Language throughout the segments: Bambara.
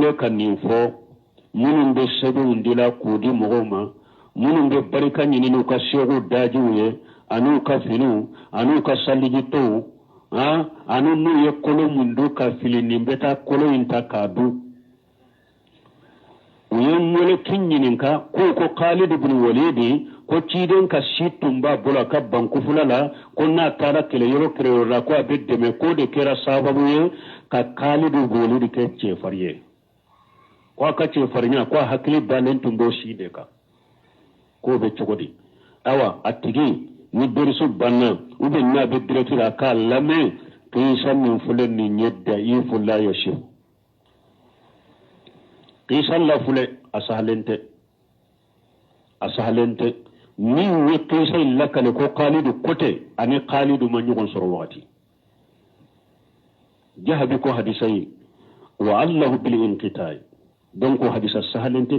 wele ka nin fɔ, minnu bɛ sɛbɛnw dila k'u di mɔgɔw ma, minnu bɛ barika ɲini n'u ka seku dajiw ye an'u ka finiw an'u ka salijitow, ani n'u ye kolo min dun ka fili, nin bɛ taa kolo in ta k'a dun. U ye n wele k'i ɲininka k'u ko Khalid bin Walidi ko ciden ka si tun b'a bolo a ka bankufula la, ko n'a taara kɛlɛyɔrɔ kɛlɛyɔrɔ la ko a bɛ dɛmɛ, k'o de kɛra sababu ye ka Khalid bin Walidi kɛ cɛfarin ye, ko a ka cɛfarinya ko a hakili dalen tun b'o si de kan, k'o bɛ cogo di? Awa, a tigi ni derisu banna ou bien n'a bɛ direct la, a k'a lamɛn. Kisa min filɛ nin ye, da'ifu la yasihu, kisa la filɛ, a sahalen tɛ, a sahalen tɛ. Min ye kisa in lakale ko Khalidu ko tɛ, ani Khalidu ma ɲɔgɔn sɔrɔ wagati. Jahabi ko hadisa ye wa allahu bil inqitai, donc hadisa sahalen tɛ.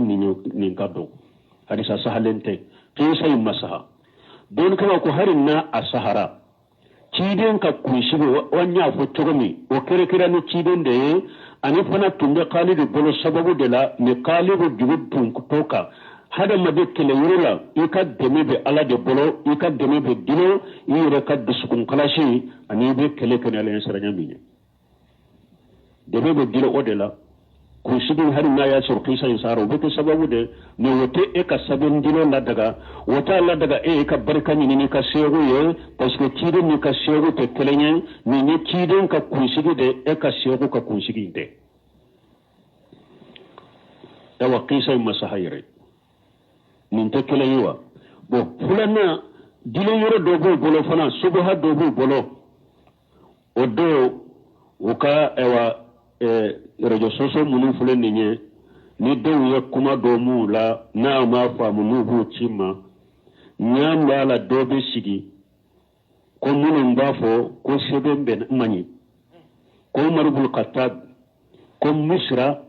Nin ka dɔn hadisa sahalen tɛ, kisa in ma saha. Don kama ko hari n'a a sahara, ciden ka kunsigi wa, n y'a fɔ cogo min, o kɛra ni ciden de ye, ani fana tun bɛ Khalidu bolo sababu de la. Ni Khalidu jugu tun to kan hadamaden kɛlɛyɔrɔ la, i ka dɛmɛ bɛ Ala de bolo, i ka dɛmɛ bɛ dilo i yɛrɛ ka dusukun kalasi ani i bɛ kɛlɛ kɛ ni Ala ɲɛsiranya min ye, dɛmɛ bɛ dilo o de la. Kunsigi, hali n'a y'a sɔrɔ kisa in sara, o bɛ kɛ sababu de, mais o tɛ e ka sɛbɛn dilo ladaga, o t'a ladaga e ka barika ɲini n'i ka seku ye, parce que ciden n'i ka seku tɛ kelen ye. Nin ye ciden ka kunsigi de, e ka seku ka kunsigi tɛ. Awa, kisa in ma saha yɛrɛ, nin tɛ kelen ye wa. Bon, filanan, dilen yɔrɔ dɔ b'u bolo fana, subuha dɔ b'u bolo. O don u ka, ayiwa, réseaux sociaux minnu filɛ nin ye, ni denw ye kuma dɔ m'u la n'a ma faamu, n'u b'u ci ma ɲa b'a la, dɔ bɛ sigi ko minnu b'a fɔ ko sɛbɛn bɛ man ɲi, ko Umaru bun Khattab ko Misira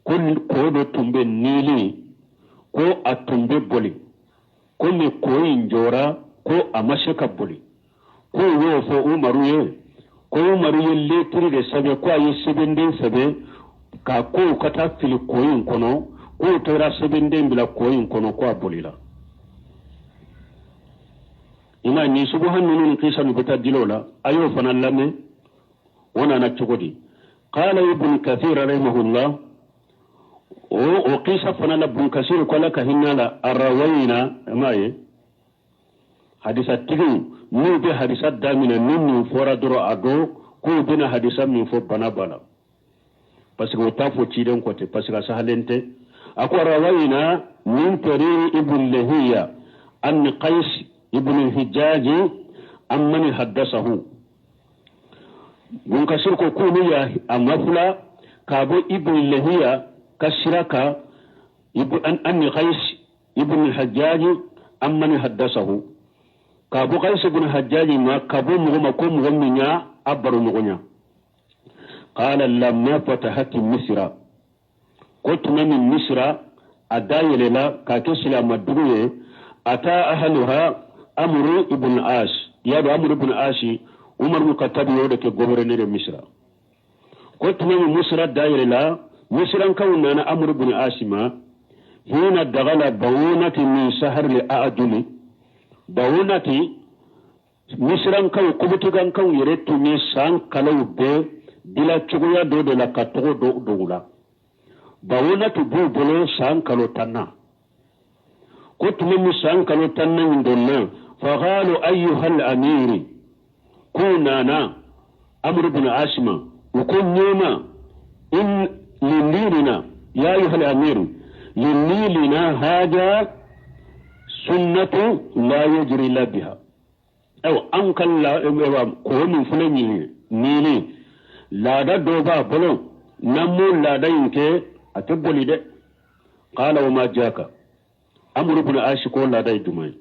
ko ko dɔ tun bɛ Nili, ko a tun bɛ boli, ko ni ko in jɔra, ko a ma se ka boli, ko u y'o fɔ Umaru ye, ko Umaru ye letiri de sɛbɛn, ko a ye sɛbɛnden sɛbɛn k'a ko u ka taa fili ko in kɔnɔ, k'u taara sɛbɛnden bila ko in kɔnɔ, ko a bolila. I m'a ye, nin subuha ninnu ni kisa ninnu bɛ taa dil'o la. A y'o fana lamɛn, o nana cogo di? Qala Ibn Kathir rahimahullah, o kisa fana la, Bun Kasir ko Ala ka hinɛ la, arawayina, i m'a ye, hadisa tigiw n'u bɛ hadisa daminɛ ni nin fɔra dɔrɔn, a dɔn k'u bɛna hadisa min fɔ, bana b'a la, parce que o t'a fɔ ciden kɔ tɛ, parce que a sahalen tɛ. A ko rawayina min tariq Ibn Lahiya an Qais ibn Hijjaji an mani haddasahu. Bun Kasir ko k'olu y'a a mafula k'a bɔ Ibn Lahiya ka sira kan, an Qais ibn Hajjaji an mani haddasahu, k'a bɔ Qais ibn Hajjaji ma, ka bɔ mɔgɔ ma ko mɔgɔ min y'a a baro ɲɔgɔn ya. Qala lamma fatahati Misra, ko tuma min Misra a dayɛlɛla k'a kɛ silamadugu ye, ata ahluha Amru ibn As. Y'a dɔn Amru ibn As, Umar ibn Khattab y'o de kɛ gouverneur ye Misra. Ko tuma min Misra dayɛlɛla, Misrankaw nana Amru ibn As ma, hina dagala bawunati min sahar li a'jumi bawunati. Misirankaw, kobutigankaw yɛrɛ tun ye san kalow bɛɛ dila cogoya dɔ de la ka tɔgɔ dɔ dogo la. Bawunati b'u bolo san kalo 10na. Ko tuma min san kalo 10na in donna, faqalu ayyuhal amiri, k'u nana Amru bin Asima, u ko ɲɛma in lindinina, ya ayyuhal amiru linilina haja sunnatu la yajri la biha. Ayiwa, an ka la ko min filɛ nin ye, nili laada dɔ b'a bolo, n'an m'o laada in kɛ, a tɛ boli dɛ. Qala wa ma jaka, Amru bin Asi ko laada ye jumɛn ye?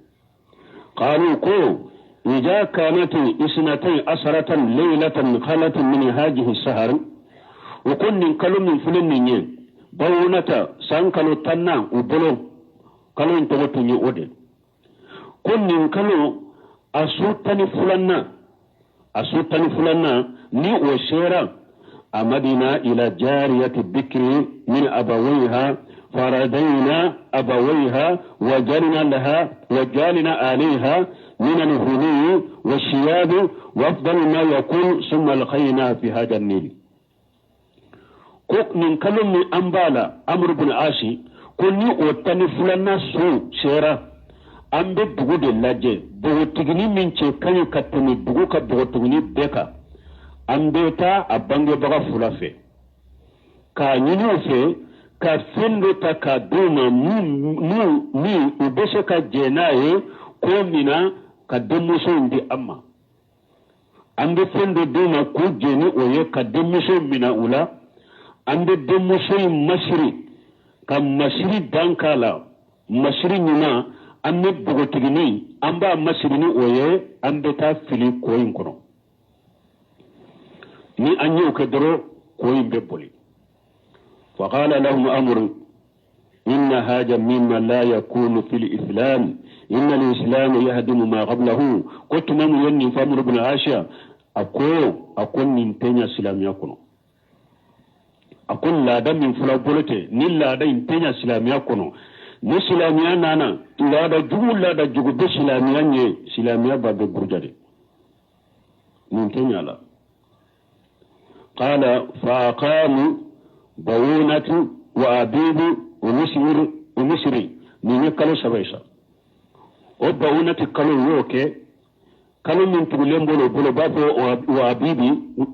Qalu ko ida kanat isnatain asaratan leylatan khalat min hajihi sahar, o ko nin kalo min filɛ nin ye, bawonata, san kalo 10na u bolo, kalo in tɔgɔ tun ye o de, ko nin kalo a su 12nan, a su 12nan ni o sera. Amadina ila jariyati bikri min abawayha faradayna abawayha wajalna laha wajalna alayha min alhuni والشياب وافضل ما يكون ثم القينا في هذا النيل. Ko nin kalo min an b'a la, Amru bin Asi ko ni o 12nan su sera, an bɛ dugu de lajɛ, npogotiginin min cɛ ka ɲi ka tɛmɛ dugu ka npogotiginin bɛɛ kan, an bɛ taa a bangebaga fila fɛ k'a ɲini u fɛ ka fɛn dɔ ta k'a d'u ma min u bɛ se ka jɛn n'a ye ko min na ka denmuso in di an ma. An bɛ fɛn dɔ d'u ma k'u jɛn ni o ye ka denmuso in minɛ u la. An bɛ denmuso in masiri ka masiri dan k'a la, masiri ɲuman, an bɛ npogotiginin an b'a masiri ni o ye, an bɛ taa fili kɔ in kɔnɔ. Ni an y'o kɛ dɔrɔn, kɔ in bɛ boli. Faqala lahum amru inna haja mimma la yakunu fil islam inna al-islam yahdimu ma qablahu. Ko tuma min ye nin fɔ Amru bin Asi, a ko nin tɛ ɲɛ silamɛya kɔnɔ. A ko laada min fɔlɔ bolo tɛ ni laada in tɛ ɲɛ silamɛya kɔnɔ. Ni silamɛya nana, laada jugu, laada jugu bɛ silamɛya ɲɛ, silamɛya b'a bɛ buruja de. Nin tɛ ɲɛ la. Qala fa aqamu bawunatu wa abibu wa misri wa misri. Nin ye kalo 3 ye sa. O bawunati kalo y'o kɛ, kalo min tugulen bolo bolo b'a fɔ wa abibi,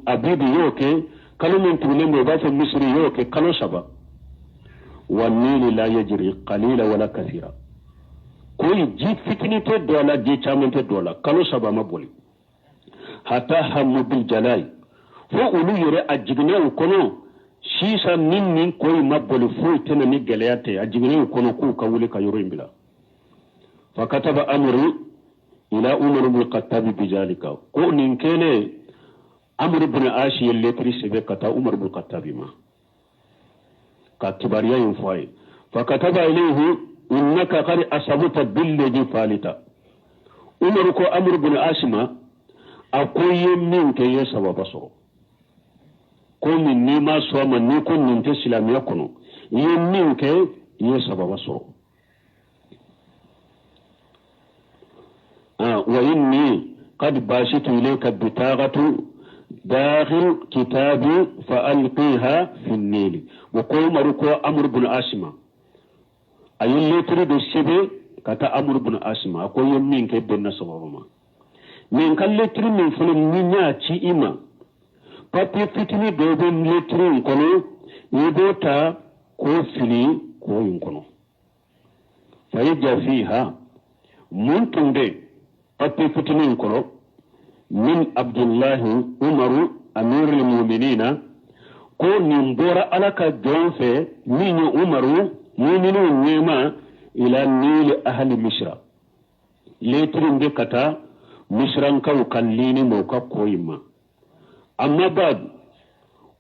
abibi y'o kɛ, kalo min tugulen bolo b'a fɔ misiri y'o kɛ, kalo 3. Wa nili la yajri qalila wala kathira, ko ji fitini tɛ don a la, ji caman tɛ don a la, kalo 3 ma boli. Hata hamu bil jalai, fo olu yɛrɛ a jiginna u kɔnɔ sisan ni nin ko in ma boli, foyi tɛna ni gɛlɛya tɛ. A jiginna u kɔnɔ k'u ka wuli ka yɔrɔ in bila. Fakataba amru ila Umar bin Khattabi bizalika. Ko nin kɛlen, Amru bin Asi ye letiri sɛbɛn ka taa Umar bin Khattabi ma ka kibaruya in fɔ a ye. Fakataba ilayhi innaka qad asabta billadhi falita. Umar ko Amru bin Asi ma, a ko i ye min kɛ, i ye sababa sɔrɔ. Ko min n'i ma sɔn a ma, n'i ko nin tɛ silamɛya kɔnɔ, i ye min kɛ, i ye sababa sɔrɔ. Wa inni qad bashitu ilayka bitaqatu dakhil kitabi fa alqiha fi an-nil. Wa ko Umaru ko Amr ibn Asima, a ye lettre dɔ sɛbɛn ka taa Amr ibn Asima, a ko i ye min kɛ bɛnna sababu ma. Nin ka lettre min fana ni n y'a ci i ma, papier fitinin dɔ bɛ lettre in kɔnɔ, i b'o ta k'o fili kɔ in kɔnɔ. Fa yajja fiha, mun tun bɛ papier fitinin in kɔnɔ? Min Abdullahi Umaru amirul muminina. Ko nin bɔra Ala ka jɔn fɛ min ye Umaru, muminiw ɲɛma, ila nili ahli Misra. Lettre in bɛ ka taa Misrankaw ka liini ma, u ka kɔ in ma. Amma ba'd,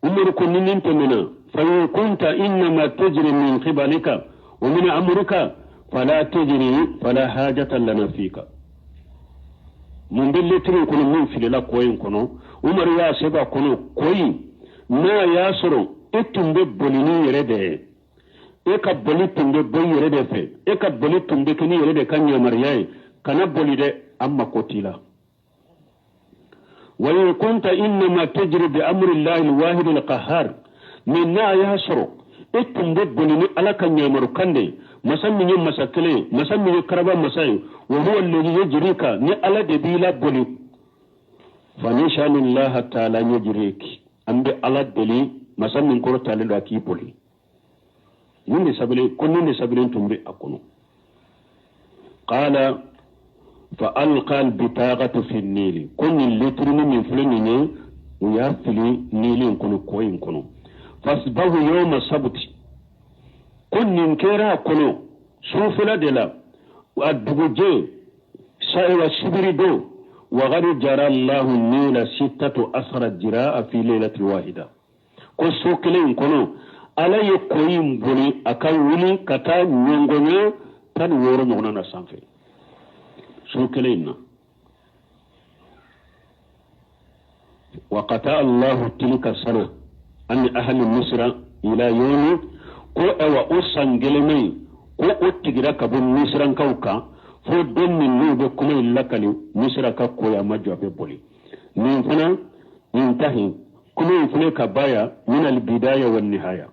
Umaru ko ni nin tɛmɛna, fa in kunta innama tajri min qibalika wa min amrika fala tajri fala hajata lana fika. Mun bɛ lettre in kɔnɔ min filila kɔ in kɔnɔ? Umaru y'a sɛbɛn a kɔnɔ, kɔ in n'a y'a sɔrɔ e tun bɛ boli ni yɛrɛ de ye, e ka boli tun bɛ bɔ i yɛrɛ de fɛ, e ka boli tun bɛ kɛ ni yɛrɛ de ka yamaruya ye, kana boli dɛ, an mako t'i la. Wa in kunta innama tajri bi amri llahi alwahid alqahhar, min n'a y'a sɔrɔ e tun bɛ boli ni Ala ka yamarukan de ye, masa min ye masa kelen ye, masa min ye karaba masa ye, wa huwa alladhi yajrika, ni Ala de b'i la boli, fa nishanullaha ta'ala yajriki, an bɛ Ala deli, masa min kɔrɔ talen don, a k'i boli. Nin de sɛbɛnlen ko nin de sɛbɛnlen tun bɛ a kɔnɔ. Qala fa alqa albitaqatu fi nili. Ko nin lettre min filɛ nin ye, u y'a fili nili in kɔnɔ, kɔ in kɔnɔ. Fasbahu yawma sabti, ko nin kɛra a kɔnɔ sufɛla de la, a dugujɛ sayiwa sibiri don. Wa qad jara Allahu nila sittatu asara jiraa fi laylatin wahida. Ko so kelen in kɔnɔ, Ala ye kɔ in boli a ka wuli ka taa ɲɔngɔɲɛ 16 ɲɔgɔnna na sanfɛ so kelen in na. Wa qata Allahu tilka sana. An ahli Misra ila yomi ko awa o san gɛlɛnma in ko o tigira ka bɔ Misrankaw kan fo don min n'u bɛ kuma in lakali Misra ka koya ma jɔ a bɛ boli. Nin fana intahi kuma in filɛ ka baya min albidaya wa nihaya.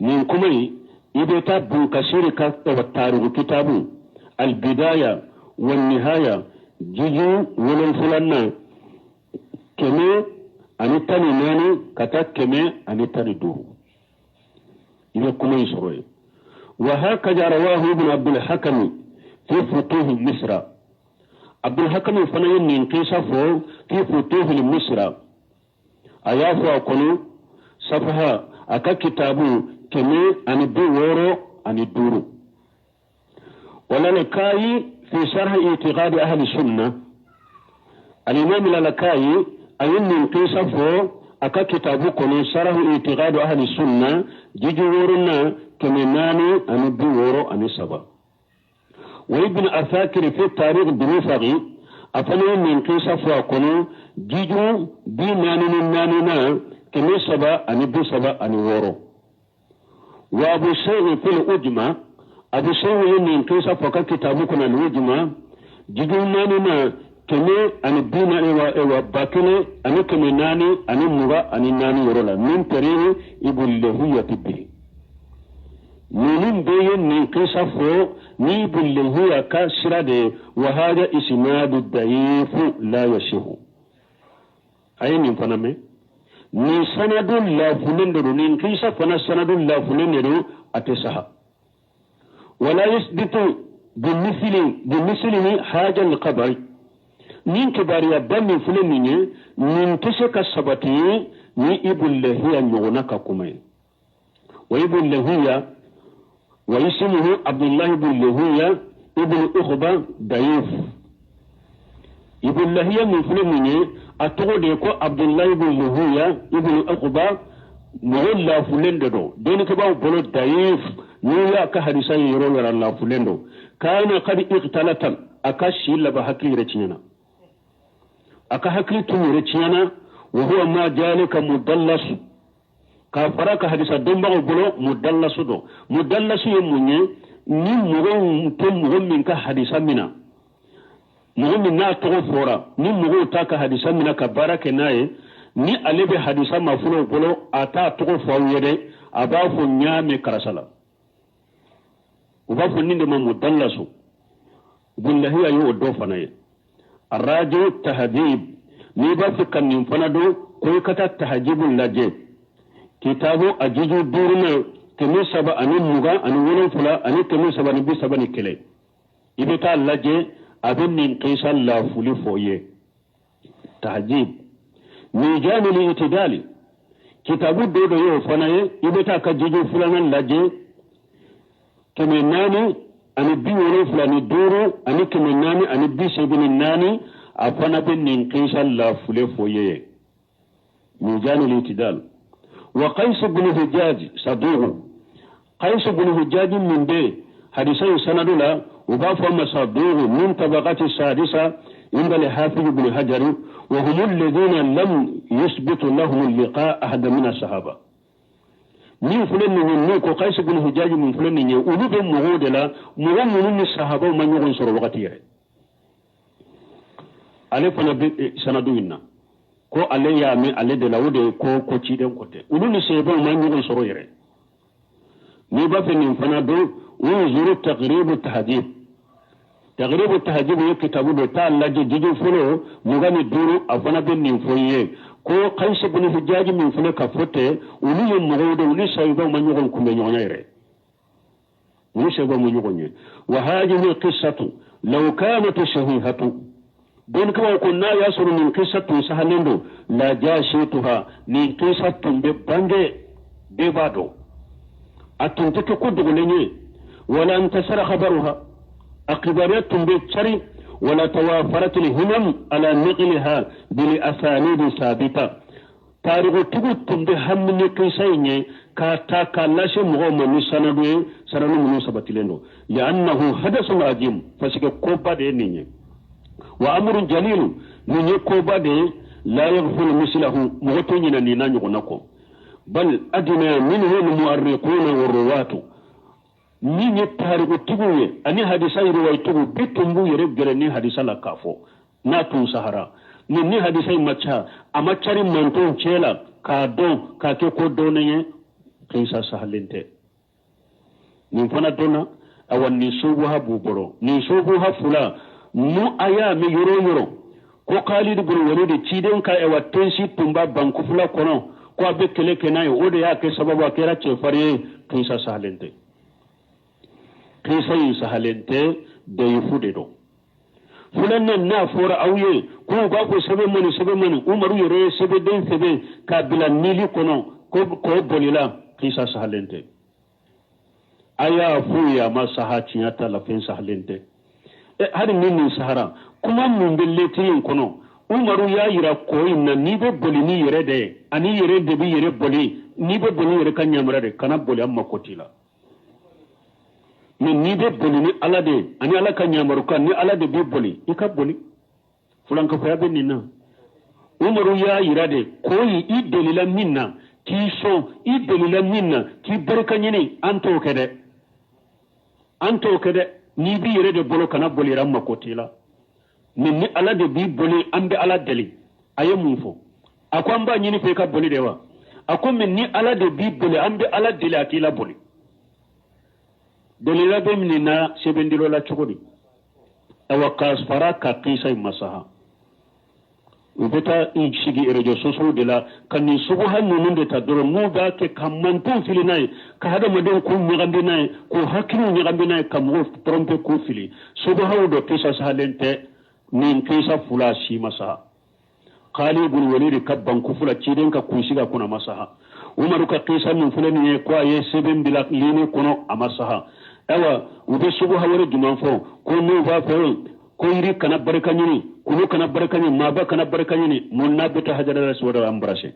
Nin kuma in i bɛ taa Bunkasiri ka tariku kitabu albidaya wa nihaya jiju wolonfilanan 114 ka taa 115, i bɛ kuma in sɔrɔ yen. Wa hakaza rawahu ibn Abdul Hakami fi futuhi Misra. Abdul Hakami fana ye nin kisa fɔ fi futuhi Misra, a y'a fɔ a kɔnɔ safaha a ka kitabu 165. Walalakayi fi sharh i'tiqadi ahli sunna, alimami Lalakayi a ye nin kisa fɔ a ka kitabu kɔnɔ sharh i'tiqadi ahli sunna jiji wɔɔrɔnan 463. Wa Ibn Asakir fi tarikh Dimashqi, a fana ye nin kisa fɔ a kɔnɔ jiju 44 na 336. Wa Abu Shaykh fil Ujma, Abu Shaykh ye nin kisa fɔ ka kitabu kɔnɔ al-Ujma jiju naani na 140 wa 1424 yɔrɔ la min tarihi Ibn Lahiyati bihi. Ninnu bɛɛ ye nin kisa fɔ ni Ibn Lahiya ka sira de ye. Wa hada isnadu da'ifu la yasihu. A ye nin fana mɛn, nin sanadu lafulen de don, nin kisa fana sanadu lafulen de don, a tɛ saha. Wala yasbitu bimislihi haja al-qabri. Nin kibaruya ba min filɛ nin ye, nin tɛ se ka sabati ni Ibn Lahiya ɲɔgɔnna ka kuma ye. Wa Ibn Lahiya wa ismuhu Abdullah ibn Lahiya ibn Ukhba Dayif. Ibn Lahiya min filɛ nin ye, a tɔgɔ de ye ko Abdullah ibn Lahiya ibn Ukhba, mɔgɔ lafulen de don dɔnnikɛbaaw bolo. Dayif, n'i y'a ka hadisa ye yɔrɔ yɔrɔ lafulen don. Kana qad iqtalatan, a ka si laban hakili yɛrɛ tiɲɛna, a ka hakili tun yɛrɛ tiɲɛna. Wa huwa ma jalika mudallas, k'a fara ka hadisa dɔnbagaw bolo mudallasu don. Mudallasu ye mun ye? Ni mɔgɔw tɛ mɔgɔ min ka hadisa mina, mɔgɔ min n'a tɔgɔ fɔra, ni mɔgɔw t'a ka hadisa mina ka baara kɛ n'a ye, ni ale bɛ hadisa mafolow bolo, a t'a tɔgɔ fɔ aw ye dɛ, a b'a fɔ n y'a mɛn karisa la. U b'a fɔ nin de ma mudallasu. Ibn Lahiya y'o dɔ fana ye. Arajo Tahadib, n'i b'a fɛ ka nin fana dɔn, ko i ka taa Tahajibu lajɛ, kitabu a jiju duurunan 327 ani 331, i bɛ taa lajɛ, a bɛ nin kisa lafuli fɔ i ye. Tahajib Mizanul Itidali, kitabu dɔ dɔ y'o fana ye, i bɛ taa ka jiju filanan lajɛ 475 ani 484, a fana bɛ nin kisa lafule fɔ i ye. Mizanul Itidal. Wa Qais ibn Hujjaj saduq, Qais ibn Hujjaj min bɛ hadisa in sanadu la, u b'a fɔ ma saduq min tabaqati sadisa inda al-Hafiz ibn Hajar, wa hum alladhina lam yuthbitu lahum al-liqa ahad min as-sahaba. Min filɛ nin ye, n'u ko Qais ibn Hujjaj min filɛ nin ye, olu bɛ mɔgɔw de la, mɔgɔ minnu ni sahabaw ma ɲɔgɔn sɔrɔ wagati yɛrɛ. Ale fana bɛ sanadu in na ko ale y'a mɛn ale de la, o de ye ko ciden ko tɛ, olu ni sahabaw ma ɲɔgɔn sɔrɔ yɛrɛ. N'i b'a fɛ nin fana dɔn, unzuru Taqribu Tahdib. Taqribu Tahdib ye kitabu dɔ, t'a lajɛ jiji fɔlɔ 25, a fana bɛ nin fɔ i ye ko Qais ibn Hujjaj min filɛ ka fɔ tɛ, olu ye mɔgɔw de, olu sahabaw ma ɲɔgɔn kunbɛn ɲɔgɔn yɛrɛ, olu sahabaw ma ɲɔgɔn ye. Wa hadhihi qissatu law kanat sahihatu, dɔnnikɛbaaw ko n'a y'a sɔrɔ nin kisa tun sahalen don, la jasituha, nin kisa tun bɛ bange, bɛɛ b'a dɔn, a tun tɛ kɛ ko dogolen ye. Wala intasara khabaruha, a kibaruya tun bɛ cari. Wala tawafarat alhimam ala naqliha bil asanid sabita, tarikutigiw tun bɛ hami ni kisa in ye k'a ta k'a lase mɔgɔw ma ni sanadu ye, sanadu minnu sabatilen don. Li'annahu hadathun azim, parce que koba de ye nin ye. Wa amrun jalilu, nin ye koba de ye. La yaghfulu mislahu, mɔgɔ tɛ ɲinɛ nin n'a ɲɔgɔnna kɔ. Bal adna minhu almu'arriquna warruwatu, min ye tarikutigiw ye ani hadisa riwayitigiw bɛɛ tun b'u yɛrɛ gɛrɛ ni hadisa la k'a fɔ n'a tun sahara. Ni hadisa in ma ca, a ma cari mantɔnw cɛ la k'a dɔn k'a kɛ ko dɔnnen ye, kisa sahalen tɛ. Nin fana dɔnna. Awa, nin subuha b'u bolo, nin subuha fula nu a y'a mɛn yɔrɔ o yɔrɔ ko Khalid bin Walid ciden ka ɛwa tensi tun b'a bankufula kɔnɔ ko a bɛ kɛlɛ kɛ n'a ye, o de y'a kɛ sababu a kɛra cɛfarin ye, kisa sahalen tɛ. Kisa in sahalen tɛ, dayifu de don. Filanan, n'a fɔra aw ye k'u b'a fɔ sɛbɛn mani, sɛbɛn mani, Umaru yɛrɛ ye sɛbɛnden sɛbɛn k'a bila Nili kɔnɔ ko k'o bolila, kisa sahalen tɛ. A y'a f'u ye a ma saha, tiɲɛ t'a la, fɛn sahalen tɛ. Hali ni nin sahara, kuma mun bɛ lɛtiri in kɔnɔ? Umaru y'a yira kɔ in na, n'i bɛ boli n'i yɛrɛ de ye, ani yɛrɛ de bɛ yɛrɛ boli, n'i bɛ boli yɛrɛ ka ɲamara de, kana boli, an mako t'i la. Mais n'i bɛ boli ni Ala de ye ani Ala ka ɲamaru kan, ni Ala de bɛ boli, i ka boli. Fulankafoya bɛ nin na. Umaru y'a yira de ko i delila min na k'i sɔn, i delila min na k'i barika ɲini, an t'o kɛ dɛ, an t'o kɛ dɛ. N'i b'i yɛrɛ de bolo, kana boli yɛrɛ, an mako t'i la. Mais ni Ala de b'i boli, an bɛ Ala deli. A ye mun fɔ? A ko an b'a ɲini fɛ i ka boli de wa? A ko mais ni Ala de b'i boli, an bɛ Ala deli a k'i la boli. Delila bɛ min na sɛbɛndilo la cogo di? Awa, ka fara ka kisa in masaha, u bɛ taa i sigi réseaux sociaux de la ka nin suguha ninnu de ta dɔrɔn, n'u b'a kɛ ka mantonw fili n'a ye, ka hadamadenw k'u ɲagami n'a ye, k'u hakiliw ɲagami n'a ye, ka mɔgɔw tromper k'u fili. Suguhaw dɔ, kisa sahalen tɛ. Nin kisa fula si ma saha. Khalid ibn Walid ka bankufu la ciden ka kunsigi a kunna, ma saha. Umaru ka kisa min filɛ nin ye ko a ye sɛbɛn bila liini kɔnɔ, a ma saha. Ayiwa, u bɛ suguha wɛrɛ jumɛn fɔ ko n'u b'a fɛ ko yiri kana barika ɲini, kulu kana barika ɲini, maaba kana barika ɲini? Mun n'a bɛ taa Hajar al-Aswad embrasser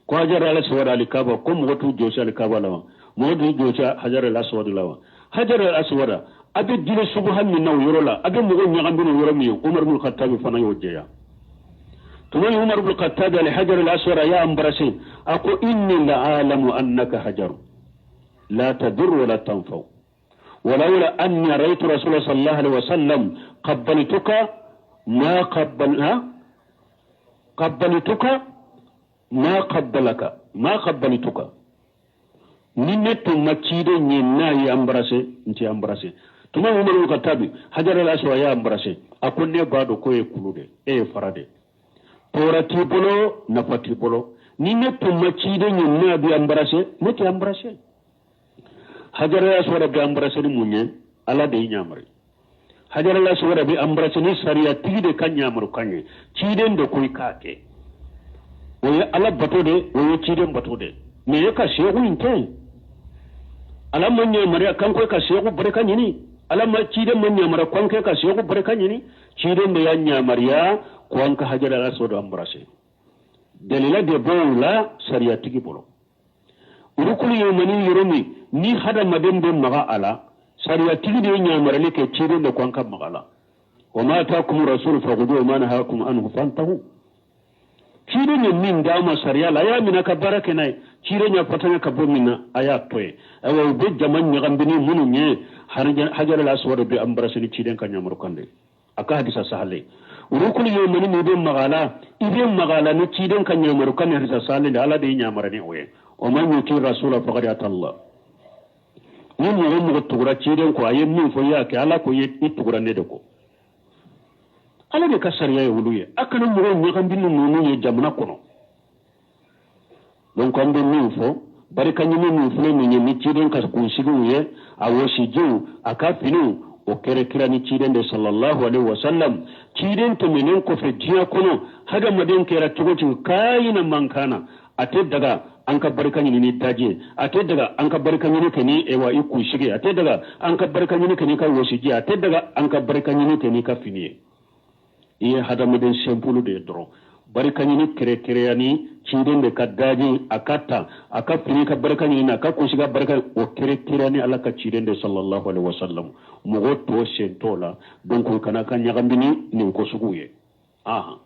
ko Hajar al-Aswad alikaba, ko mɔgɔ t'u jɔsi alikaba la wa? Mɔgɔ t'u jɔsi Hajar al-Aswad la wa? Hajar al-Aswad a bɛ dili subuha min na o yɔrɔ la, a bɛ mɔgɔw ɲagami o yɔrɔ min ye, Umar ibn Khattab fana y'o jɛya. Tuma ni Umar ibn Khattab ali Hajar al-Aswad a y'a embrasser, a ko inni la alamu annaka hajar la tadur wala tanfau ولولا أني رأيت رسول الله صلى الله عليه وسلم قبلتك ما قبل قبلتك ما قبلك ما قبلتك. Ni ne tun ma ciden ye n'a ye embrasser, n tɛ embrasser. Tuma Umaru Khattabi Hajar al-Aswad y'a embrasser, a ko ne b'a dɔn k'o ye kulu de, e ye fara de, tɔɔrɔ t'i bolo, nafa t'i bolo. Ni ne tun ma ciden ye n'a bɛ embrasser, ne tɛ embrasser. Hajar al-Aswad bɛ embrasser ni mun ye? Ala de ye ɲamari. Hajar al-Aswad bɛ embrasser ni sariya tigi de ka ɲamaru kan ye, ciden de ko i k'a kɛ. O ye Ala bato de, o ye ciden bato de. Mais e ka seku in tɛ. Ala ma ɲamariya kan ko ka seku barika ɲini, Ala ma ciden ma ɲamariya kan kɛ ka seku barika ɲini. Ciden de y'a ɲamariya ko an ka Hajar al-Aswad embrasser. Dalila de b'o la sariya tigi bolo. Rukulu yamani yɔrɔ min ni hadamaden bɛ maga a la, sariyatigi de ye ɲamarali kɛ, ciden de ko an ka maga la. Wa ma atakum rasul fakhuduhu wa ma nahakum anhu fantahu. Ciden ye min d'a ma sariya la, a y'a minɛ ka baara kɛ n'a ye. Ciden y'a fatanya ka bɔ min na, a y'a to ye. Ayiwa, u bɛ jama ɲagambini minnu ye, Hajar al-Aswad bɛ embrasser ni ciden ka ɲamaru kan de, a ka hadisa sahale. Rukulu yamani min bɛ maga la, i bɛ maga la ni ciden ka ɲamaru kan ni hadisa sahale de. Ala de ye ɲamara ni o ye. Wa man yuti rasula faqad ata Allah. Ni mɔgɔ mɔgɔ tugura ciden kɔ, a ye min fɔ i y'a kɛ, Ala ko i tugura ne de kɔ. Ala de ka sariya ye olu ye. A kana mɔgɔw ɲagami ni ninnu ye jamana kɔnɔ. Donc an bɛ min fɔ, barika ɲini min filɛ nin ye ni ciden ka kunsigiw ye, a wɔsijiw, a ka finiw, o kɛra kira ni ciden de sallallahu alaihi wasallam. Ciden tɛmɛnen kɔfɛ diɲɛ kɔnɔ, hadamaden kɛra cogo cogo, kayina man kana, a tɛ daga an ka barika ɲini ni daji ye, a tɛ daga an ka barika ɲini kɛ ni ewa i kunsigi, a tɛ daga an ka barika ɲini kɛ n'i ka wɔsiji, a tɛ daga an ka barika ɲini kɛ n'i ka fini ye. I ye hadamaden simple de ye dɔrɔn. Barika ɲini kɛrɛkɛrɛya ni ciden de ka daji, a ka ta a ka fini ka barika ɲini, a ka kunsigi ka barika, o kɛrɛkɛrɛya ni Ala ka ciden de sallallahu alaihi wasallam. Mɔgɔ tɔ sen t'o la. Donc kana ka ɲagami ni nin ko sugu ye. Ahan.